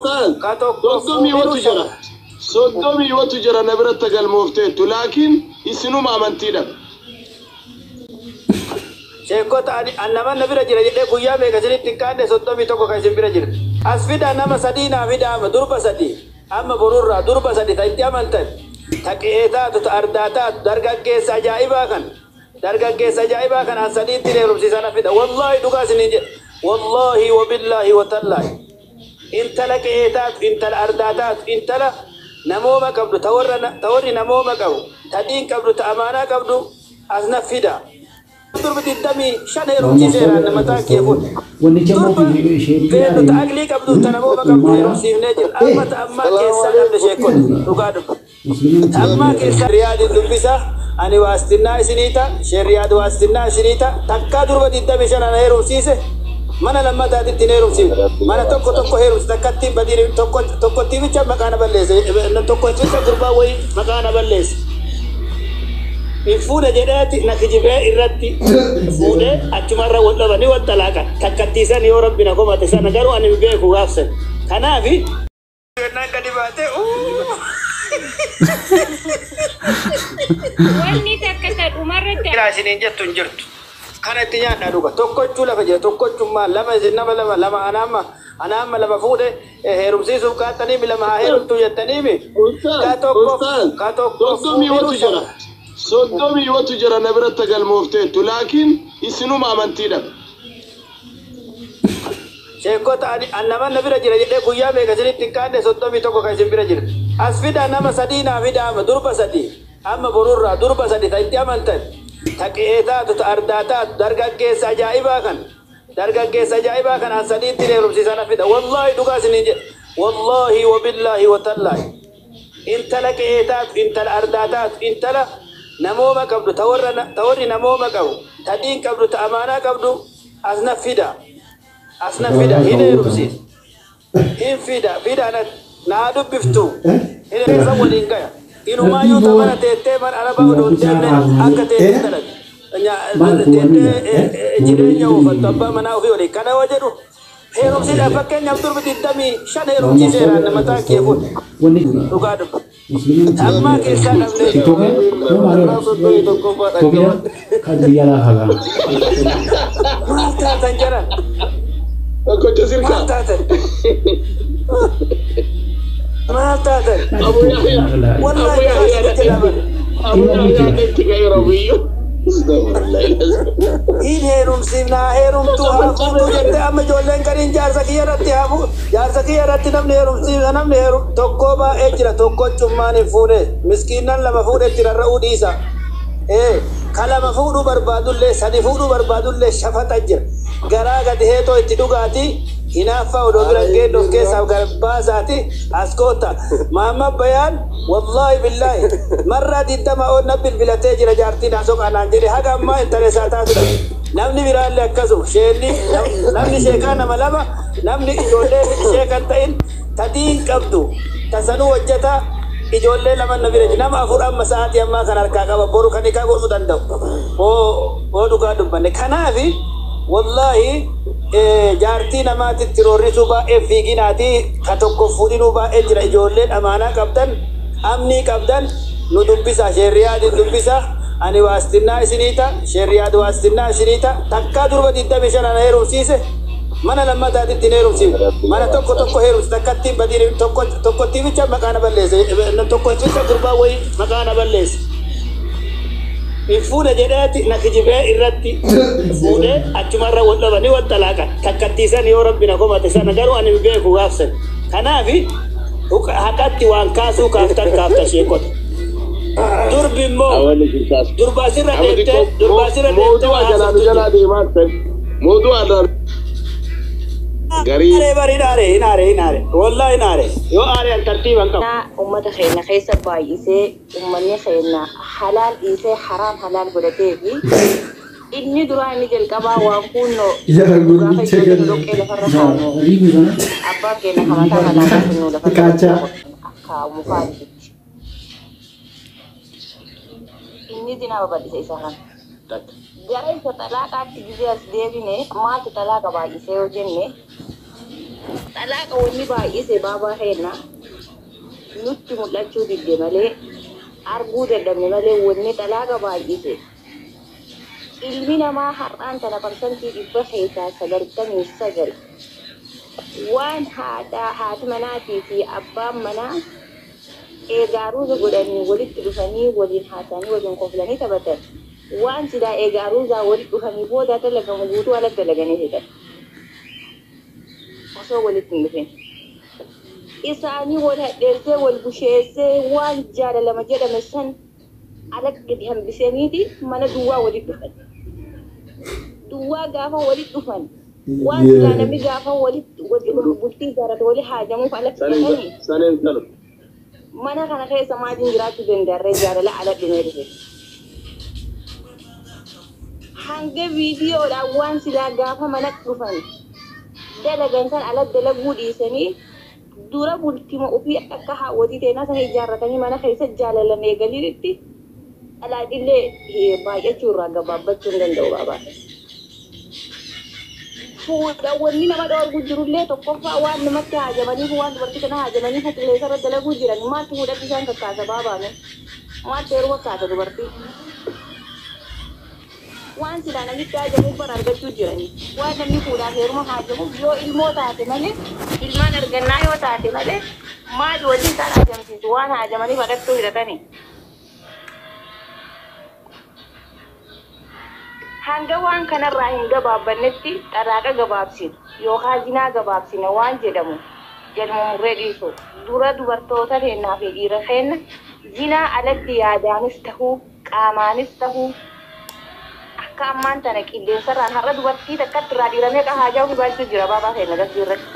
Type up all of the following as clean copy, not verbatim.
Ustaaz, Ka tokko soddomii fuudhinuu watu jira. shafa. Soddomii watu jira na biratti galmoofteettu, laakiin isinuma amantii dhabe. Sheekota ani an nama na bira jira jedhee guyyaa meeqa isinitti hin kaanne, 31 kan isin bira jira. As fidaa, nama sadii naa fidaa amma, durba sadii. Amma borurraa durba sadi ta itti amantan. Ta qe'ee taatu, ta ardaa taatu, dargaggeessa ajaa'ibaa kan. Dargaggeessa ajaa'ibaa kan an sadiitti heerumsiisan fida. Wallaahi dhugaa isiniin jedha. Wallaahi wabillaahi watallaahi. Intala qe'ee taatu, intala ardaa taatu, intala namooma qabdu, ta warra ta warri namooma qabu, ta diin qabdu, ta amaanaa qabdu as na fida. Durbi 25 heerumsiiseera mataan kee kun. Wannicha immoo Durba ishee beektu, ta aqlii qabdu, ta namooma qabdu heerumsiifnee jira. Amma ta ammaa keessaa dhabne, sheekota, dhugaa dubba. Ta ammaa keessaa Riyaadin dubbisa, ani waastinnaa isiniita, shee Riyaad waastinnaa isiniita. Takkaa durba 25 ana heerumsiise mana lammataatitti hin heerumsiifne. Mana tokko tokko heerumsi takkatti badiin tokko tokkotti bicha maqaa na balleesse, tokko bicha gurbaa wayii maqaa na balleesse. Hin fuudhe jedheeti na kijibee irratti fuudhee achumarra wal dhabanii wal xalaaqan. Takkattiisan yoo Rabbi na komate sana garuu ani hin beeku gaafsan. Kanaafi jennaan gadi baatee Wanni takka ta dhumarratti Jira isiniin jettu hin jirtu. Kana itti nyaadhaa dhuga. Tokkochuu lafa jira. Tokkochummaa lama isin nama lama lama anaamma anaamma lama fuudhe heerumsiisuuf kaattaniimi, lama haa heerumtu jettaniimi. Ustaaz, Ka tokko Ustaaz, ka tokko soddomii fuudhinuu watu jira. shafa. Soddomii watu jira na biratti galmoofteettu, laakiin isinuma amantii dhabe. Sheekota ani an nama na bira jira jedhee guyyaa meeqa isinitti hin kaanne, 31 kan isin bira jira. As fidaa, nama sadii naa fidaa amma, durba sadii. Amma borurraa durba sadi ta itti amantan. Ta qe'ee taatu, ta ardaa taatu, dargaggeessa ajaa'ibaa kan. Dargaggeessa ajaa'ibaa kan an sadiitti heerumsiisan fida. Wallaahi dhugaa isiniin jedha. Wallaahi wabillaahi watallaahi. Intala qe'ee taatu, intala ardaa taatu, intala namooma qabdu, ta warra ta warri namooma qabu, ta diin qabdu, ta amaanaa qabdu as na fida. As na fida, hin heerumsiisa. Hin fida, fida na naa dubbiftu. Hin keessa waliin gaya. Inumaayyuu ta mana teettee mana arabaa odoo hin deemne akka teettee dalage. Teettee jireenya oofattu abbaa manaa ofii waliin. Kana yoo jedhu heerumsiidhaaf, fakkeenyaaf durbi 25 heerumsiiseera mataan kee kun. Wanni Dhugaa dubba. Ta ammaa keessaa dhabnee jira. Itoophiyaa 31ffaa Itoophiyaa kan biyya lafaa kana. Maal taatan jaran? Tokkocha Maal sirkaa. taatan? Maal taatan? Abu Yahya. Abu Wallaahi dhugaa Yahya isinitti dhaban. Abu Yahya itti ka'eera biyyoo. Astaghfirullah. Hin heerumsiifnaa, heerumtuu haa fuutuu jettee amma ijoolleen gariin jaarsa kiyya irratti haa fuu, jaarsa kiyya irratti namni heerumsiifna, namni heerum tokkoo baay'ee jira, tokkochummaan hin fuune, miskiinnan lama fuudhetti rarra'uu dhiisa. Ee, ka lama fuudhuu barbaadullee, sadi fuudhuu barbaadullee shafaxa jira. Garaa gadi heetoo itti dhugaati, hinaaffaa odoo bira hin geenne of keessaa baasaati as koota. Maamma Bayaan wallaahi billaahi marraa 20 ol na bilbilatee jira, jaartiin hasoqaa naan jedhe, haga ammaa intala isaa taatudha. Namni biraallee akkasuma sheenni namni sheekaa nama lama, namni ijoollee sheekan ta'in tadiin qabdu tasanuu hojjeta, ijoollee lama na bira jira, nama afur amma sa'aatii ammaa kan harkaa qaba, boru kan hikaa godhuu danda'u. Oo dhugaa dubbanne. Kanaafi wallaahi jaartii namaatitti roorrisuu baay'ee fiiginaati, ka tokko fuudhinuu baay'ee jira. Ijoolleen amaanaa qabdan, amnii qabdan nu dubbisa, sheerriyaadin dubbisa, ani waastinnaa isiniita, sheerriyaad waastinnaa isiniita. Takkaa durba 25 ana heerumsiise mana lammataatitti hin heerumsiifne. Mana tokko tokko heerumsi takkattiin badiin tokko tokkotti bicha maqaa na balleesse, tokko bicha gurbaa wayii maqaa na balleesse. Hin fuudhe jedheeti na kijibee irratti fuudhee achumarra wal dhabanii wal xalaaqan. Takkattiisan yoo Rabbi na komate sana garuu ani hin beeku gaafsan. Kanaafi haqatti waan kaasuu kaaftan kaaftan, sheekota. Durbi immoo Awwaanni sirkaas. durba asirra Amma deemtee xiqqoo durba asirra deemtee moodu'a waa jalaa nu haasoftu jalaa jira. deemaa jirtan. Moodu'a irraa garii Aaree bari, hin aare, hin aare, hin aare, wallaahi hin aare, yoo aare an tartiiban qabu. Ummata keenya keessa baay'isee ummanni keenya halaal dhiisee haraam halaal godhatee fi inni duraa inni jalqabaa waan kunnoo Jara gaafa gurbicha ijoolleen gadi. dhoqqee lafarra kaanu abbaan keenya kamataa malaakaa kunnoo lafarra Kaachaa. akka mukaatti inni zinaa babal'ise isa kana. Gara isa xalaaqaatti gizee as deebine, maaltu xalaaqa baay'isee yoo jenne Xalaaqa wanni baay'ise baabaa keenya nutti mul'achuu didde malee, arguu dadhabne malee, wanni xalaaqa baay'ise ilmi namaa har'aan tana 99% waan haadha haati manaatii fi abbaan manaa eegaaruuza godhanii walitti dhufanii waliin haasa'anii waliin koflanii taphatan, waan silaa eegaaruuzaa walitti dhufanii booda dalagamu guutuu ala dalaganii fixan osoo walitti hin dhufin. Isaanii wal hadheessee wal busheessee waan jaalalama jedhame san ala gadi hambisaniiti mana duwwaa walitti dhufan. Duwwaa gaafa walitti dhufan, waan silaa namni gaafa walitti bultii ijaarrate wali haajamuuf ala fidanii Saneen salu. Mana kana keessa maatiin jiraachuu danda'arree jaalala ala dhumee dhufe. Hanga viidiyoodhaan waan silaa gaafa mana dhufan dalagan san ala dalaguu dhiisanii dura bultima ofii akka haawwatii teenaa sana ijaarratanii mana keessa jaalalan eeganiitti alaadhillee baay'achuu irraa gabaabbachuu hin danda'u baabaa. Fuudhawwanni nama dhoorgu jirullee tokkoffaa waan namatti haajamaniif, waan dubartii kana haajamaniif qilleensa irra dalaguu jiran. Maaltu fuudhatti isaan kakkaasa baabaame? Maaltu yeroo kakkaasa dubartii? Waan silaa namitti haajamuuf bara argachuu jirani. Waan namni fuudhaaf heeruma haajamuuf yoo ilmoo taate malee, ilmaan argannaa yoo taate malee, maali waliin isaan haajamsiisu? Waan haajamaniif adattuu hidhatanii. Hanga waan kanarraa hin gabaabbannetti xalaaqa gabaabsinu yookaan zinaa gabaabsina waan jedhamu jedhamu murree dhiisu. Dura dubartoota keennaa fi dhiira keenya zinaa alatti yaadaanis tahuu qaamaanis tahuu akka ammaan tana qilleensarraan har'a dubartii takkatti irraa dhiiramee haajaa ofii baachuu jira baabaa keenya gasii irratti.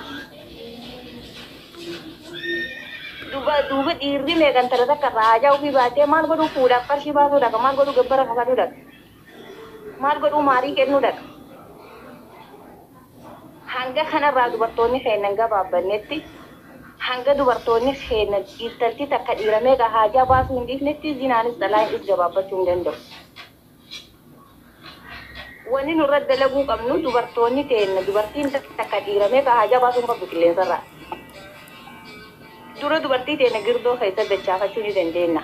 Duba duuba dhiirri meeqan tana takka irraa haajaa ofii baatee maal godhuu fuudhaaf qarshii baasuu dhaqa, maal godhuu gabbara kafaluu dhaqa, maal godhuu maarii kennuu dhaqa. Hanga kanarraa dubartoonni keenya hin gabaabbannetti, hanga dubartoonni keenya intalti takka dhiiramee haajaa baasuu hin dhiifnetti, zinaanis xalaa'innis gabaabbachuu hin danda'u. Wanni nurra dalaguu qabnu dubartoonni teenya dubartiin takka dhiiramee haajaa baasuu hin qabdu qilleensarraa. Dura dubartii teenya girdoo keessa dachaafachuu ni dandeenya.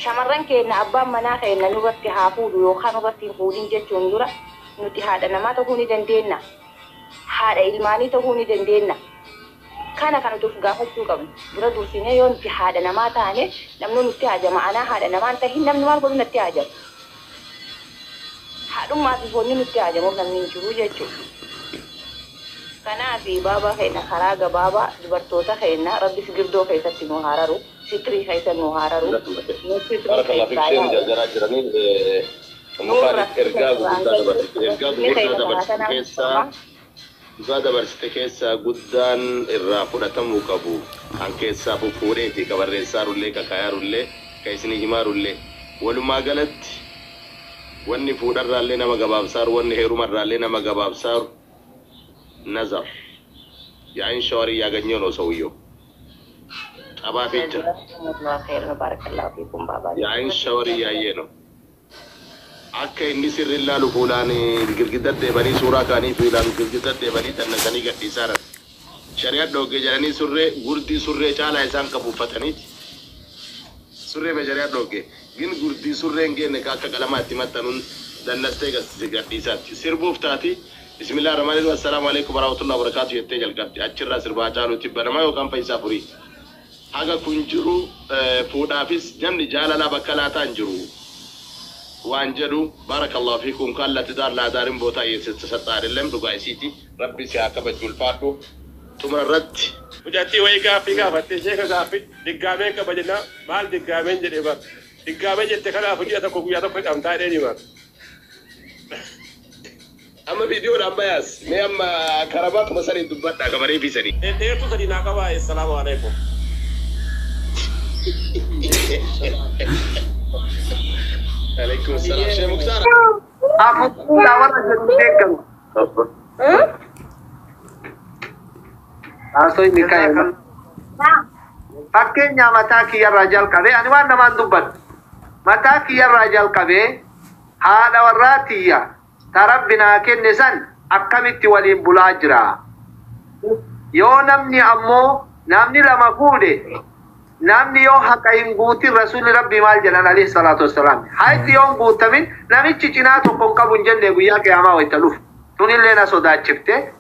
Shamarran keenya abbaan manaa keenya nurratti haa fuudhu yookaan nurratti hin fuudhin jechuun dura nuti haadha namaa ta'uu ni dandeenya. Haadha ilmaanii ta'uu ni dandeenya. Kana kan nuti of gaafachuu qabnu. Dura dursinee yoo nuti haadha namaa taane namni nutti haajama. Anaa haadha namaa hin tahin namni maal godhu natti haajama? Haadhummaa fi foonni nutti haajamuuf namni hin jiru jechuudha. Kanaaf baabaa keenya karaa gabaabaa dubartoota keenya Rabbis girdoo keessatti nu hararu, sitrii keessa nu hararu, nu sitrii Barakallahu fiik keessaa sheen yaa'u. jarjaraa jiranii Nurra mukaanis ergaa gurguddaa dabarsite, ergaa gurguddaa dabarsite keessaa dhugaa dabarsite keessaa guddaan irraa fudhatamuu qabu kan keessaa fuffuudheeti ka barreessaarullee, ka kaayaarullee, ka isinii himaarullee, walumaa galatti wanni fuudharraallee nama gabaabsaaru, wanni heerumarraallee nama gabaabsaaru nazar የአይን ሻወር እያገኘ ነው ሰውየው። ጠባፊ jira. Barakallahu fiikum baabaa. የአይን ሻወር እያየ ነው። Akka inni sirri ilaalu fuulaan girgidda deebanii suuraa kaanii fuulaan girgidda deebanii xannasanii gadhiisaaran. Shari'a dhoogge jedhanii surree gurdii surree caalaa isaan qabu uffataniiti. Surree be shari'a dhoogge gin gurdii surree hin geenne ka akka qalamaatti maxxanuun dannastee gadhiisaatti. Sirbuuf taati, bismillah rahmaan rahim, assalaamu alaikum warahmatullahi wabarakatuh jettee jalqabdi. Achirraa sirbaa caaluutti banamaa yookaan fayyisaa furii. Haga kun jiru fuudhaafis namni jaalalaa bakka laataa hin jiru. Waan jedhu barakallahu fiikum kan ለትዳር ለአዳርም ቦታ እየተሰጠ አይደለም። Dhugaa isiiti Rabbi si haa kabaju, ulfaadhu. Xumura irratti Mucattii wayii gaaffii gaafattee, sheeka gaaffii diggaameen qaba jennaa, maal diggaameen jedhee bar diggaamee jette kanaaf ji'a tokko guyyaa tokko hidhamtaa jedhee ni bar. Amma viidiyoodhaan bayaas mee amma karabaa 3,000 dubbadhaa kabaree fi sanii. Dheertuu sadii naa qabaa, assalaamu alaikum. Alaikum salaam. Shee Muktaar. Afuudaa warra jedhu deeggaru. Haasoo inni ka'e. Fakkeenya mataa kiyyarraa jalqabee ani waan namaan dubbadhu. Mataa kiyyarraa jalqabee haadha warraa tiyya ta Rabbi naa kenne san akkamitti waliin bulaa jira. Yoo namni ammoo namni lama fuudhe namni yoo haqa hin guutin rasuulli rabbii maal jedhan alayhi salaatu wassalaam. Hayti yoo hin guutamin namichi cinaa tokko hin qabu hin jenne guyyaa qiyaamaa wayita dhufu. Tunillee na sodaachifte.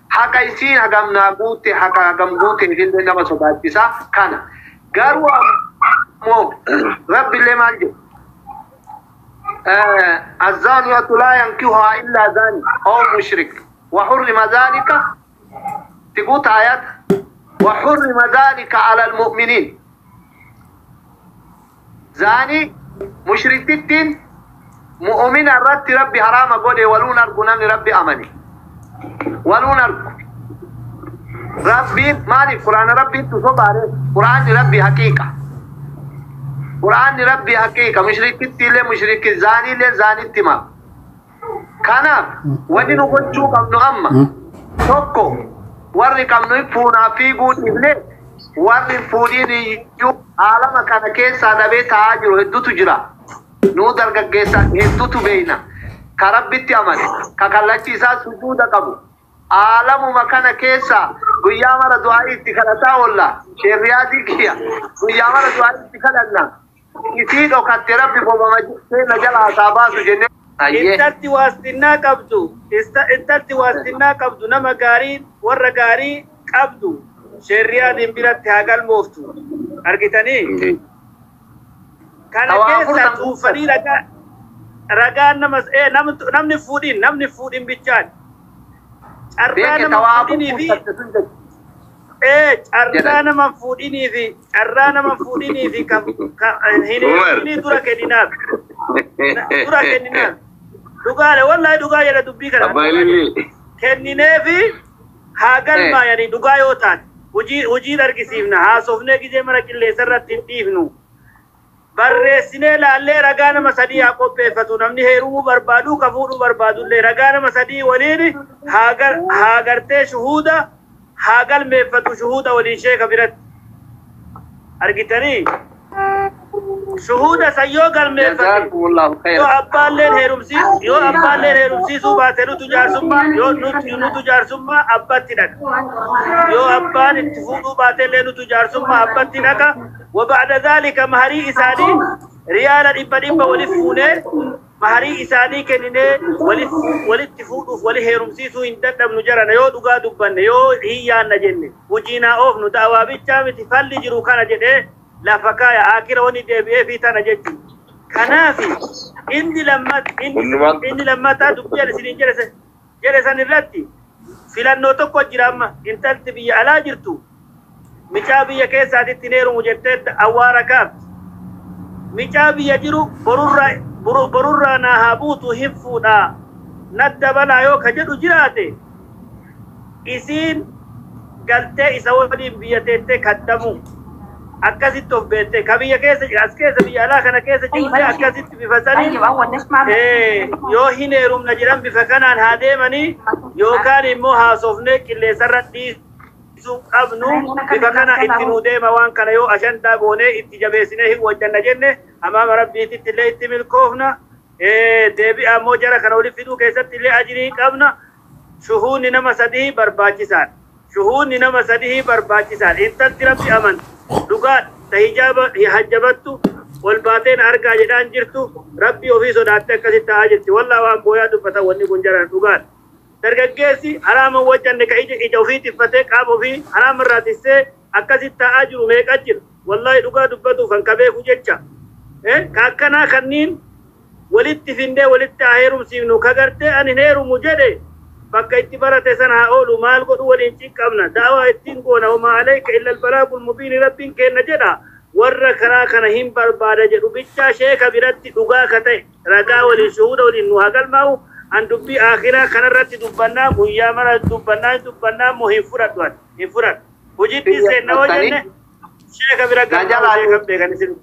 Haqa isiin hagam naa guute haqa hagam guute illee nama sodaachisa kana. Garuu ammoo rabbillee maal jedhu? الزانية لا ينكحها إلا زاني أو مشرك وحرم ذلك تقول آيات وحرم ذلك على المؤمنين. زاني مشرك الدين مؤمن الرد ربي حرام قولي ولون أرجو ربي أمني ولون أرجو ربي مالي قرآن ربي تصب عليه قرآن ربي حقيقة قرآن ربي حقيقة مشرك التيل مشرك زاني لزاني التمام كان وني نقول قبل أما tokko warri qabnu fuunaa fiiguu dhiifne warri fuudhiin iyyuu aalama kana keessaa dhabee taa'aa jiru hedduutu jira. Nuu dargaggeessa hedduutu beeyna. Ka rabbitti amane, ka kallachi isaa sujuuda qabu. Aalamuma kana keessaa guyyaa mara du'aa itti kadhataa oolla. Sheerriyaadii kiyya guyyaa mara du'aa itti kadhanna. Isii dhokatte rabbi bobama jettee na jalaa isaa baasu jennee. Intalti waastinnaa qabdu, intalti waastinnaa qabdu nama gaarii warra gaarii qabdu sheerriyaadiin biratti haa galmooftu. Argitanii? Kana keessa cuunfanii ragaan nama namni fuudhin bichaan. Carraa nama fuudhinii fi carraa nama fuudhinii fi carraa nama fuudhinii fi kan hin heeruminii dura kenninaaf. Dura kenninaaf. Dhugaadha wallahi dhugaa jedha dubbii kana. Kennineefi haa galmaayanii dhugaa yoo taate hojiin argisiifna haasofnee gizee mana qilleensa irratti hin dhiifnu. Barreessinee laallee ragaa nama sadii haa qopheeffatu namni heerumuu barbaadu ka fuudhuu barbaadullee ragaa nama sadii waliin haa gartee shuhuuda haa galmeeffatu shuhuuda waliin sheeka biratti. Argitanii? Shuhuuda san yoo galmeeffate yoo abbaalleen heerumsiisuu baate nutu jaarsummaa yoo nutu jaarsummaa abbatti dhaqa. Yoo abbaan itti fuudhuu baatellee nutu jaarsummaa abbatti dhaqa. وبعد ذلك مهري إساني ريال إبا ولفونه مهري إساني كنني ولتفوض ولهيرمسيسو إن تدب نجرنا يو دقا دبن يو هي نجنة وجينا أوف ندعوا بيتشام تفلي جرو كان جده لا فكايا آخر وني دبي في تنا جدي كنافي إندي لما تدبي على سنين جلس نرتي فلان نوتو كجرام إن تلتبي على جرتو Micaa biyya keessaatitti heerumu jettee awwaara kaafti. Micaa biyya jiru borurraa naa haa buutu hin fuudhaa. Nadda balaa yoo ka jedhu jiraate isiin galtee isa waliin biyya teettee kaddamu akkasitti of beektee ka biyya keessa as keessa biyya alaa kana keessa jirte akkasitti bifa saniin yoo hin heerumna jedhan bifa kanaan haa deemanii yookaan immoo haasofnee qilleensarra dhiisuu qabnu bifa kana itti nuu deema waan kana yoo ashantaa goonee itti jabeessinee hin wajjanna jenne amaama rabbiititti illee itti milkoofna. Deebi'a ammoo jara kana walitti fiduu keessatti illee ajirii qabna. Shuhuunni nama sadii barbaachisaadha. Shuhuunni nama sadii barbaachisaadha. Intalti rabbi amantu dhugaa ta hijaaba hajjabattu ol baateen argaa jedhaan jirtu rabbi ofii sodaatte akkasitti ta'aa jirti. Wallaa waan booyaa dubbatan wanni kun jaran dhugaadha. Dargaggeessi haraama wajjanne ka ija ofii tiffatee qaama ofii haraama irraa tissee akkasitti ta'aa jiru meeqa jira. Wallaahi dhugaa dubbatuuf kan kabeeku jecha. Ka akkanaa kanniin walitti findee walitti haa heerumsiifnu ka gartee ani hin heerumu jedhe bakka itti barate sana haa oolu maal godhu waliin cinqabna daawaa ittiin goona homaa alayka illa albalaagul mubiin rabbiin kenna jedha warra karaa kana hin barbaada jedhu bichaa sheeka biratti dhugaa ka ta'e ragaa waliin shuhuuda waliin nu haa galmaa'u an dubbii akhiraa kanarratti dubbannaa guyyaa mara dubbannaa moo hin fudhadhu ani hin fudhadhu hojiitti seenna hoo jenne sheeka bira galmaa'u sheeka beekan isin.